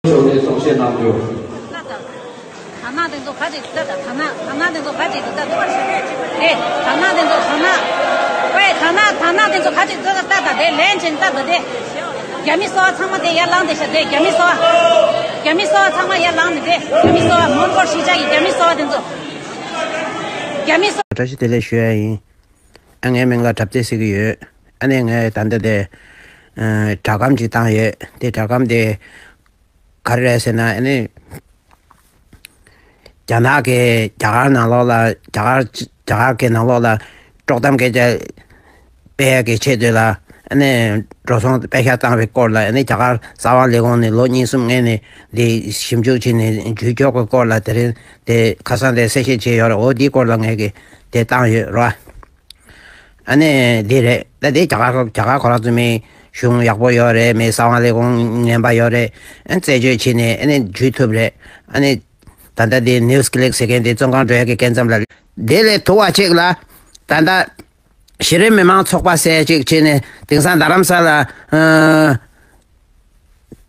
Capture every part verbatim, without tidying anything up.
ཚོགས་ནས་གསུང་བཤད་གནང་རྒྱུ། དར་ནག་དེ་ཚོ་ག་ཅིག་ལྟ་དང་། དར་ནག་དར་ནག་དེ་ཚོ་ག་ཅིག་ལྟ་དང་། དེ་དར་ནག་དེ་ཚོ་དར་ནག་ཨོའི་དར་ནག་དར་ནག་དེ་ཚོ་ག་ཅིག་ལྟ་དང་། ལྟ་དང་། དེ་ལན་ཅན་ལྟ་དང་། དེ་རྒྱ་མི་སོ་པ་ཚང་མ་དེ་ཡར་ལངས་དེ་ཤ། དེ་རྒྱ་མི་སོ་པ། རྒྱ་མི་སོ་པ་ཚང་མ་ཡར་ལངས་ནས། དེ་རྒྱ་མི་སོ་པ་མོན་གྷོ་གཞིས་ཆགས་ཀྱི་རྒྱ་མི་སོ་པ་དེ་ཚོ། རྒྱ་མི་སོ། བཀྲ་ཤིས་བདེ་ལེགས་ཞུ་ཡ་ཡིན། ཨ། ངའི་མིང་ལ་གྲབས་ཚེ་ཟེར་གྱི་ཡོད། ཨ་ནི་ངས་ད་ལྟ་དེ་ཨ་སྦྲག་སྒམ་ཅིག་བཏང་ཡོད། དེ་སྦྲག་སྒམ་དེ་ག་རེ་རེད་ཟེར་ན། ཨ་ནི་རྒྱ་ནག་གིས་རྒྱ་གར་ནང་ལོགས་ལ། རྒྱ་གར་རྒྱ་གར་གྱི་ནང་ལོགས་ལ་དཀྲོག་གཏམ་སྐད་ཆ་སྤེལ་ཡ་གི་ཆེད་དུ་ལ། ཨ་ནི་འགྲོ་སོང་པེ་ཤག་བཏང་བའི་སྐོར་ལ། ཨ་ནི་རྒྱ་གར་གསང་བ་ལས་ཁུངས་ནས་ལོ་གཉིས་གསུམ་སྔོན་ནས་འདི་ཞིབ་འཇུག་བྱས་ནས་ཇུས་འཇོག་གི་སྐོར་ལ། དེ་རིང་དེ་ཁ་སང་དེ་གསལ་བཤད་བྱས་ཡོད་རེད། འོ་འདིའི་སྐོར་ལ་ངས་གི་དེ་བཏང་ཡོད་རོ། ཨ་ནི་འདི་རེད། ད་དེ་རྒྱ་གར་རྒྱ་གར་ཁོ་རང་ཚོ་མི་གཞུང་ཡག་པོ་ཡོད་རེད། མི་གསང་བ་ལས་ཁུངས་ངན་པ་ཡོད་རེད། ཨ། རྩད་གཅོད་བྱས་ནས། ཨ་ནི་འཇུས་ཐུབ་རེད། ཨ་ནི་ད་ལྟ་དེ་ནིའུ་སི་ཀི་ལིག་ཟེར་མཁན་དེ་བཙོན་ཁང་འགྲོ་ཡ་གི་སྐབས་ཙམ་ལ། དེ་ལས་དུ་བ་གཅིག་ལ་ད་ལྟ་གཞི་རིམ་མི་མང་ཚོགས་པ་ཟེར་གཅིག་བྱས་ནས། དེང་སང་རྡ་རམ་ས་ལ་ཨ་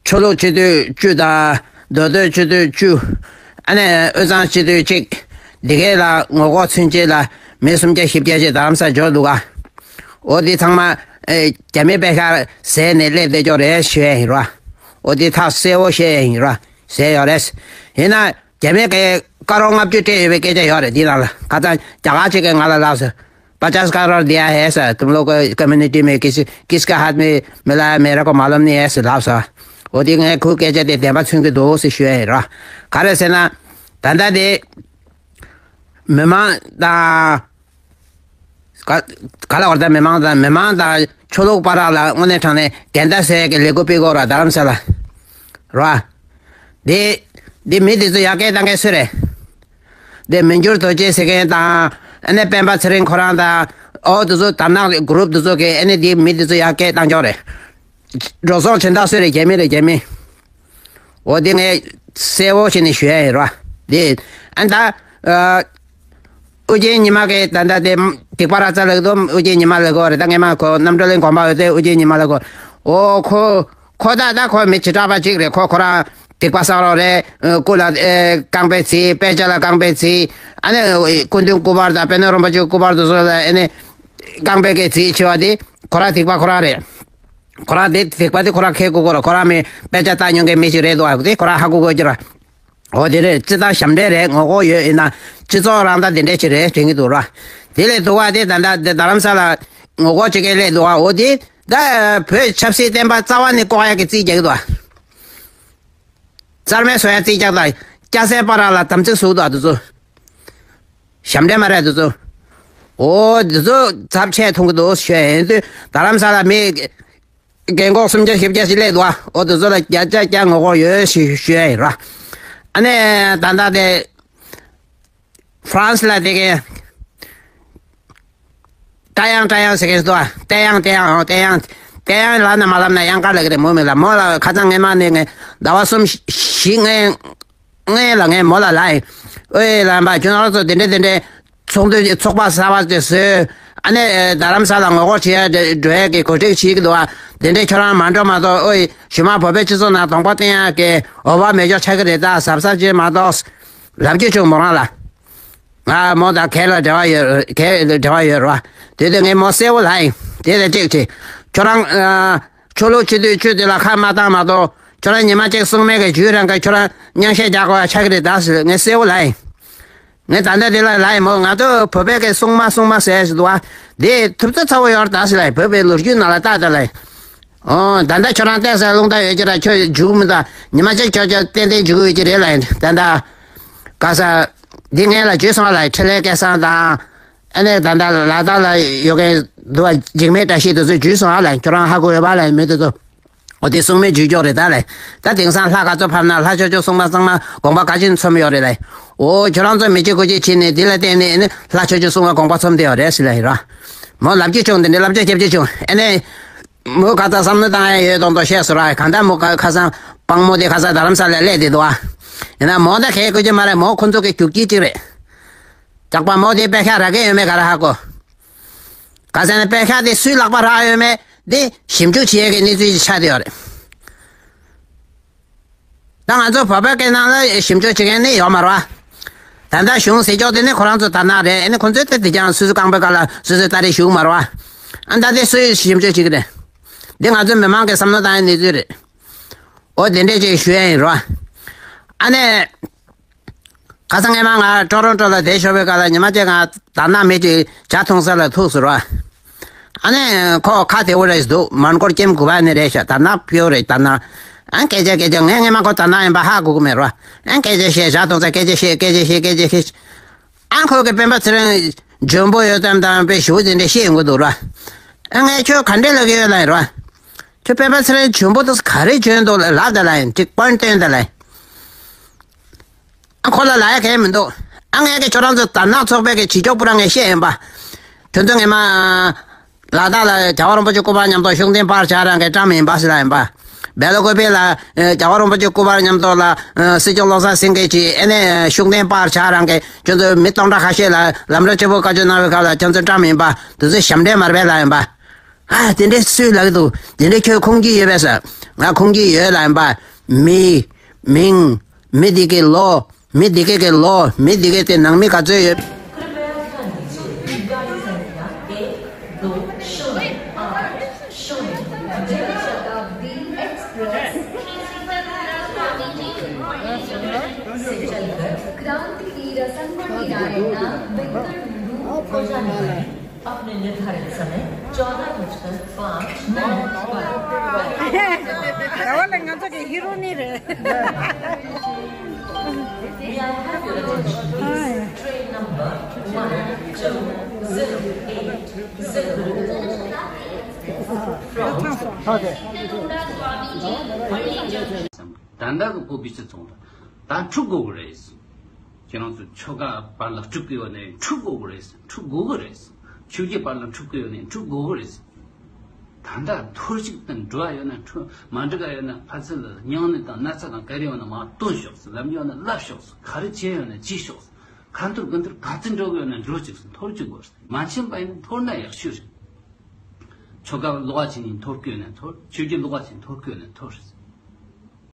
ཆོས་ལུགས་སྤྱི་འཐུས་བཅུ་དང་། མདོ་སྟོད་སྤྱི་འཐུས་བཅུ། ཨ་ནི་དབུས་གཙང་སྤྱི་འཐུས་གཅིག། འདི་གའི་ལ་ངོ་ལྐོག་ཚུན་ཆད་ལ་མི་སུམ་བརྒྱ་བཞི་བརྒྱ་ཅིག་རྡ་རམ་ས་འབྱོར་འདུག་ག། འོ་འདི་ཚང་མ་ཨེ་རྒྱ་མི་པེ་ཤག་ཟས་ནས་སླེབས་བསྡད་ཀྱོག་རེད་ཞུ་ཡ་ཡིན་རོ། འོ་འདི་ཐག་གསལ་བོ་བཤད་ཡ་ཡིན་རོ། ཟས་ཡོད་རེད། ཡིན་ན་རྒྱ་མི་གིས་ཀ་རོར་ལྔ་བཅུ་སྤྲད་ཡོད་པའི་སྐད་ཆ་ཡོད་རེད། འདི་ནང་ལ་ཁ་སང་རྒྱ་གར་ཅིག་གིས་ང་ལ་ལབ་སོང་། पचास करोड़ दिया है सर, तुम लोग को कम्युनिटी में किसी किसके हाथ में मिला है, मेरे को मालूम नहीं है ཟེར་ལབ་སོང་། འོ་དེ་ངས་ཁོའི་སྐད་ཆ་དེ་བདེན་པ་མཚོན་གྱི་འདུག་ཟེར་ཞུ་ཡ་ཡིན་རོ། ག་རེ་ཟེར་ན། ད་ལྟ་དེ་མི་མང་དང་། ག་ག་ལ་བར་ད་མི་མང་དང་། མི་མང་དང་ཆོས་ལུགས་བར་ལ་དངོས་གནས་དྲང་གནས་འགལ་ཟླ་སེལ་ཡ་གི་ལས་འགུལ་སྤེལ་དགོས་ར། རྡ་རམ་ས་ལ་རོ། དེ་དེ་མི་དེ་ཚོ་ཡར་སྐད་བཏང་མཁན་སུ་རེད། དེ་མི་འགྱུར་རྡོ་རྗེ་ཟེར་མཁན་དང་། ཨ་ནི་སྤེན་པ་ཚེ་རིང་ཁོ་རང་དང་། ཨོ་དེ་ཚོ་དར་ནག་གི་གུ་རུབ་དེ་ཚོ་གིས། ཨ་ནི་དེ་མི་དེ་ཚོ་ཡར་སྐད་བཏང་ཀྱོག་རེད། འགྲོ་སོང་སྦྱིན་བདག་སུ་རེད། རྒྱ་མི་རེད། རྒྱ་མི། འོ་དེ་ངས་གསལ་བོ་བྱས་ནས་ཞུ་ཡ་ཡིན་རོ། དེ་ཨ་ད་ཨ་ཨུ་རྒྱན་ཉི་མ་གིས་ད་ལྟ་དེ་སྡིག་པ་ར་ཙ་ལགས་དོ། ཨུ་རྒྱན་ཉི་མ་ལགས་ཀོ་རེད། ད་ངས་མ་ཁོ་རྣམ་གྲོལ་གླིང་དགོན་པ་ཡོད་དེ། ཨུ་རྒྱན་ཉི་མ་ལགས་ཀོ། འོ་ཁོ་ཁོ་ད་ད་ཁོ་མི་བྱེ་བྲག་པ་གཅིག་རེད། ཁོ་ཁོ་རང་སྡིག་པ་བསགས་རོགས་རེད། སྐུ་ལ་ཨེ་རྐང་པའི་རྩིས། དཔེ་ཆ་ལ་རྐང་པའི་རྩིས། ཨ་ནི་སྐུ་མདུན་སྐུ་པར་དང་པད་ནོར་རིན་པོ་ཆེ་སྐུ་པར་དེ་ཚོ་ལ་ཨ་ནི་རྐང་པའི་གི་རྩིས་ཆེ་བ་དེ་ཁོ་རང་སྡིག་པ་ཁོ་རང་རེད། ཁོ་རང་དེ་སྡིག་པ་དེ་ཁོ་རང་ཁེགས་དགོས་ཀོ་ར། ཁོ་རང་མི་དཔེ་ཆ་ལྟ་མྱོང་མཁན་མི་ཞིག་རེད་འདུག་ཨ། དེ་ཁོ་རང་ཧ་གོ་དགོས་ཀྱི་ར། འོ་དེ་རེད། སྤྱིར་བཏང་ཞབས་འདྲེན་རེད། ངོ་ལྐོག་ཡོད། ཡིན་ན་སྤྱི་ཚོགས་རང་ད་དེ་འདྲ་ཞིག་རེད་དྲན་གྱི་འདུག་ར། དེ་ལས་དུ་བ་དེ་ད་ལྟ་དེ་རྡ་རམ་ས་ལ་ངོ་ལྐོག་བྱེད་མཁན་སླེབས་འདུག་ཨ། འོ་དེ་ད་བོད་ཆབ་སྲིད་བསྟན་པ་རྩ་བ་ནས་བཀོག་ཡག་གི་རྩིས་རྒྱག་གི་འདུག་ཨ། རྩར་མེད་བཟོ་ཡག་རྩིས་རྒྱག་དང་། སྐྱ་སེར་བར་ལ་དམ་ཚིག་ཟུག་འདུག་ཨ། དེ་ཚོ་ཞབས་འདྲེན་མ་རེད། དེ་ཚོ། འོ་དེ་ཚོ་ཚབས་ཆེ་མཐོང་གི་འདུག་ཞུ་ཡ་ཡིན་དུས། རྡ་རམ་ས་ལ་མི་རྒན་གོག་སུམ་བརྒྱ་བཞི་བརྒྱ་ཞིག་སླེབས་འདུག་ཨ། འོ་དེ་ཚོ་ལ་བརྒྱ་ཆ་བརྒྱ་ངོ་ལྐོག་ཡོད་ཞེས་ཞུ་ཡ་ཡིན་ར། ཨ་ནི་ད་ལྟ་དེ་ཧྥ་རན་སི་ལ་དེ་གའི་ཏ་ཡང་ཏ་ཡང་ཟེར་མཁན་འདུག་ཨ། ཏ་ཡང་ཏ་ཡང་འོ་ཏ་ཡང་། ཏ་ཡང་ལབ་ན་མ་ལབ་ན་ཡང་དཀར་ལབ་ཀྱི་རེད། མོ་མི་ལ་མོ་ལ་ཁ་སང་ངས་མ་ནས་ངས་ཟླ་བ་གསུམ་བཞི་ངས་ངས་ལ་ངས་མོ་ལ་ལབ་ཡིན། ཨོའི་ལམ་པ་ཁྱོད་རང་ཚོ་དེ་འདྲས་དེ་འདྲས་ཚོགས་འདུ་ཚོགས་པ་གསར་པ་དེ་བཟོས། ཨ་ནི་རྡ་རམ་ས་ལ་ངོ་ལྐོག་བྱེད་ཡ་འགྲོ་ཡ་གི་གོ་སྒྲིག་བྱེད་ཀྱི་འདུག་ཨ། དེ་འདྲས་ཁྱོད་རང་མ་འགྲོ་མ་གཏོགས། ཨོའི་གཞུག་མ་བོད་པའི་སྤྱི་ཚོགས་ནང་གདོང་པ་བསྟན་ཡ་གི་འོ་བ་མེད་ཅོག་ཆགས་ཀྱི་རེད། ད་གཟབ་གཟབ་བྱེད་མ་གཏོགས་ལབ་རྒྱུ་བྱུང་། མོ་རང་ལ་ང་མོ་དང་གལ་ལ་འབྲེལ་བ་ཡོད། གལ་ལ་འབྲེལ་བ་ཡོད་རེད་བ། དེ་དུས་ངས་མོ་གསལ་བོ་ལབ་ཡིན། དེ་ལ་གཅིག་བྱེད། ཁྱོད་རང་ཨ་ཆོས་ལུགས་སྤྱི་འཐུས་བཅུ་དེ་ལ་ཁ་མ་བཏང་མ་གཏོགས། ཁྱོད་རང་ཉི་མ་གཅིག་སྲུང་མའི་གི་ཇུས་རང་གི་ཁྱོད་རང་སྙན་ཤལ་རྒྱག་དགོས་ཡ་ཆགས་ཀྱི་རེད་ད་ཟེར་ངས་གསལ་བོ་ལབ་ཡིན། ངས་ད་ལྟ་དེ་ལ་ལབ་ཡིན་མོ། ང་ཚོ་བོད་པའི་གི་སྲུང་མ་སྲུང་མ་ཟེར་ཞིག་འདུག་བ། དེ་ཐུབ་ཚོད་ཚ་བོ་ཡོད་རེད་ད་ཟེར་ལབ་ཡིན། བོད་པའི་ལོ་རྒྱུས་ནང་ལ་ལྟ་ད་ལབ་ཡིན། ཨོ་ད་ལྟ་ཁྱོད་རང་བལྟས་ས་རླུང་རྟ་ཡོད་ཀྱི་ར། ཁྱོད་འཇུག་མི་ད། ཉི་མ་གཅིག་ཁྱོད་ཁྱོད་ཏན་ཏན་འཇུག་ཡོད་ཀྱི་རེད་ལབ་ཡིན། ད་ལྟ་ག་ས་འདི་ངས་ལ་བརྗོད་སོང་བ་ལབ་ཡིན། འཕྲིན་ལས་སྐལ་བཟང་དང་། ཨ་ནི་ད་ལྟ་ལ་དྭགས་ལ་ཡོད་མཁན་འདུག་བ། འཇིགས་མེད་བཀྲ་ཤིས་དེ་ཚོས་བརྗོད་སོང་ཨ་ལབ་ཡིན། ཁྱོད་རང་ཧ་གོ་ཡོད་པ་ལབ་ཡིན། མི་དེ་ཚོ། འོ་དེ་སྲུང་མའི་ཇུས་འཇོག་རེད་ད་ལབ་ཡིན། ད་དེང་སང་ལྷ་ག་ཚོད་ཕེབས་ན་ལྷ་ཆོས་སྐྱོང་སྲུང་མ་ཚང་མ་དགོངས་པ་ག་ཅིག་ཚོམ་ཡོད་རེད་ལབ་ཡིན། འོ་ཁྱོད་རང་ཚོ་མི་གཅིག་དགུ་གཅིག་ཕྱིན་ནས་དེ་ལ་བརྟེན་ནས་ཨ་ནི་ལྷ་ཆོས་སྐྱོང་སྲུང་མ་དགོངས་པ་ཚོམ་བསྡད་ཡོད་རེད་ཟེར་ལབ་ཡིན་ར། མོ་ལབ་རྒྱུ་བྱུང་། དེ་འདྲའི་ལབ་རྒྱུ་རྒྱབ་རྒྱུ་བྱུང་ཨ་ནི། མོ་ཁ་སང་བསམ་བློ་བཏང་ཡ་ཡོད་མདོག་མདོག་བཤད་སོང་ར། གང་ལྟར་མོ་ཁ་ཁ་སང་སྤང་མོ་དེ་ཁ་སང་རྡ་རམ་ས་ལ་སླེབས་བསྡད་འདུག་ཨ། ཡིན་ན་མོ་ད་གལ་དགོས་ཀྱི་མ་རེད། མོ་ཁོ་ཚོ་གི་རྒྱུག་ཁྱི་གཅིག་རེད། ཇག་པ་མོ་དེ་པེ་ཤག་རག་གི་ཡོད་མེད་ག་རེ་ཧ་གོ། ག་ཟེར་ན་པེ་ཤག་དེ་སུའི་ལག་པ་རག་ཡོད་མེད་དེ་ཞིབ་འཇུག་བྱེད་ཡས་ཀྱི་གནས་ཚུལ་ཞིག་ཆགས་བསྡད་ཡོད་རེད། ད་ང་ཚོ་བོད་པའི་སྐད་ནང་ལ་ཞིབ་འཇུག་བྱེད་མཁན་ནི་ཡོད་མ་རེད་བ། ད་ལྟ་གཞུང་ཟེར་ཕྱོགས་དེ་ནི་ཁོ་རང་ཚོ་དར་ནག་རེད། ཨ་ནི་ཁོ་ཚོས་དེ་དེ་ཀྱང་སོ་སོའི་རྐང་པའི་སྒང་ལ་སོ་སོའི་ཏ་རེ་ཞུགས་མ་རེད་བ། ཨ་ད་དེ་སུས་ཞིབ་འཇུག་བྱེད་ཀྱི་རེད། འདི་ང་ཚོའི་མི་མང་གི་བསམ་བློ་བཏང་ཡའི་གནས་ཚུལ་རེད། འོ་དེ་འདྲས་ཅིག་ཞུ་ཡ་ཡིན་རོ། ཨ་ནི། ཁ་སང་སྔས་མ་ང་ཀྲོ་རོན་ཀྲོ་ལ་བསྡད་ཤོར་བའི་སྐབས་ལ་ཉི་མ་གཅིག་ང་དར་ནག་མི་གཅིག་ཇ་འཐུང་ས་ལ་ཐུག་སོང་རོ། ཨ་ནི་ཁོ་ཁ་བདེ་བོ་རེད་འདུག་མོན་གྷོ་ཀེམ་དགུ་པ་ནས་རེད་ཤག་དར་ནག་ཕུལ་རེད་དར་ནག་ཨ་སྐད་ཆ་སྐད་ཆ་ངས་སྔས་མ་ཁོ་དར་ནག་ཡིན་པ་ཧ་གོ་གི་མེད་རོ། ཨ་སྐད་ཆ་བཤད་ཇ་འཐུང་ས་སྐད་ཆ་བཤད་སྐད་ཆ་བཤད་སྐད་ཆ་བཤད། ཨ་ཁོ་གི་སྤེན་པ་ཚེ་རིང་འཇོན་པོ་ཡོད་ཙམ་དང་དཔེ་ཞེ་པོ་དེ་འདྲ་བཤད་ཡོང་གི་འདུག་ར། ཨ་ངས་ཁྱོད་ག་འདྲས་ལབ་ཀྱི་ཡོད་ལབ་ཡིན་ར། ཁྱོད་སྤེན་པ་ཚེ་རིང་འཇོན་པོ་དེ་ག་རེ་འཇོན་འདུག་ལབ་དང་ལབ་ཡིན་ཅིག་པོན་སྟོན་དང་ལབ་ཡིན། ཨ་ཁོ་ལ་ལབ་ཡ་གང་ཡང་མི་འདུག་ཨ་ངས་ཀྱི་ཁྱོད་རང་ཚོ་དར་ནག་ཚོགས་པའི་གི་བྱེད་ཕྱོགས་པུ་ར་ངས་བཤད་ཡིན་པ། དེ་ཚོ་ངས་མ། ལ་དྭགས་ལ་རྒྱལ་བ་རིན་པོ་ཆེ་སྐུ་པར་མཉམ་དུ་ཤུགས་ལྡན་པར་བྱ་རང་གི་བཀྲམ་ཡིན་པ་ཟེར་ལ་ཡིན་པ། སྦེལ་ཀོབ་ལ་རྒྱལ་བ་རིན་པོ་ཆེ་སྐུ་པར་མཉམ་དུ་ལ་སྲིད་སྐྱོང་བློ་བཟང་སེང་གེ་གིས་ཨེ་ནས་ཤུགས་ལྡན་པར་བྱ་རང་གི་ཁྱོད་ཚོ་མི་སྟོང་ཕྲག་ཁ་ཤས་ལ་ལམ་འགྲོ་སྤྱི་བོ་བཀའ་བཀྱོན་གནང་བའི་སྐབས་ལ་ཁྱོད་ཚོ་བཀྲམ་ཡིན་པ་དེ་ཚོ་ཞབས་འདྲེན་མ་རེད་པས་ལ་ཡིན་པ། ཨ་དེ་འདྲས་སུས་ལབ་ཀྱི་འདུག་དེ་འདྲས་ཁྱོད་ཁུངས་སྐྱེལ་ཡོད་པས་ཟེར། ང་ཁུངས་སྐྱེལ་ཡོད་ལ་ཡིན་པ། མི། མིང་། མི་འདི་གའི་ལོ། མི་འདི་གའི་གི་ལོ། མི་འདི་གའི་དེ་ནང་མི་ག་ཚོད་ཡོད། कृपया ध्यान दीजिए, गाड़ी संख्या एक दो शून्य आठ शून्य जनशताब्दी एक्सप्रेस। से चलकर क्रांति की रसंगुल किनारे ना बेंगलुरु को जाने वाली अपने निर्धारित समय चौदह बजकर पाँच मिनट पर। ད་བ་ལ་ང་ཚོ་གི་ཧི་རོ་ནི་རེད། May I have your attention, please? Train number one two zero eight zero from ད་ལྟ་གི་ཀོ་བི་ཅི་ཚོང་ད་ད་འཁྲུག་དགོས་ཀྱི་རེད། ཁྱེད་རང་ཚོ་ཆོལ་ཁ་བར་ལ་འཁྲུག་གི་ཡོད་ནའི་འཁྲུག་དགོས་ཀྱི་རེད། འཁྲུག་དགོས་ཀྱི་རེད། ཆོས་བརྒྱུད་བར་ལ་འཁྲུག་གི་ཡོད་ནའི་འཁྲུག་དགོས་ཀྱི་རེད། ད་ལྟ་འཐོར་ཅིག་དང་འགྲོ་བ་ཡོད་ན་འཁྲུག་མ་འགྲིག་ག་ཡོད་ན་ཕར་ཚུར་ལ་སྙིང་ནད་དང་ན་ཚ་དང་ག་རེ་ཡོད་ན་མར་བཏོན་ཤོག་ཟེར། ལབ་ཡོད་ན་ལབ་ཤོག་ཟེར། ག་རེ་བྱས་ཡོད་ན་བྱས་ཤོག་ཟེར། ཁ་འཐོར་དགུ་འཐོར་ག་ཚོད་འགྲོ་གི་ཡོད་ན་འགྲོ་ཅིག་ཟེར། འཐོར་ཅིག་དགོས་ཟེར། མ་ཕྱིན་པ་ཡིན་ན་འཐོར་ན་ཡག་ཤོས་རེད། ཆོལ་ཁ་ལོགས་ཀ་ཕྱིན་ནས་འཐོར་གི་ཡོད་ན་འཐོར། ཆོས་བརྒྱུད་ལོགས་ཀ་ཕྱིན་འཐོར་གི་ཡོད་ན་འཐོར།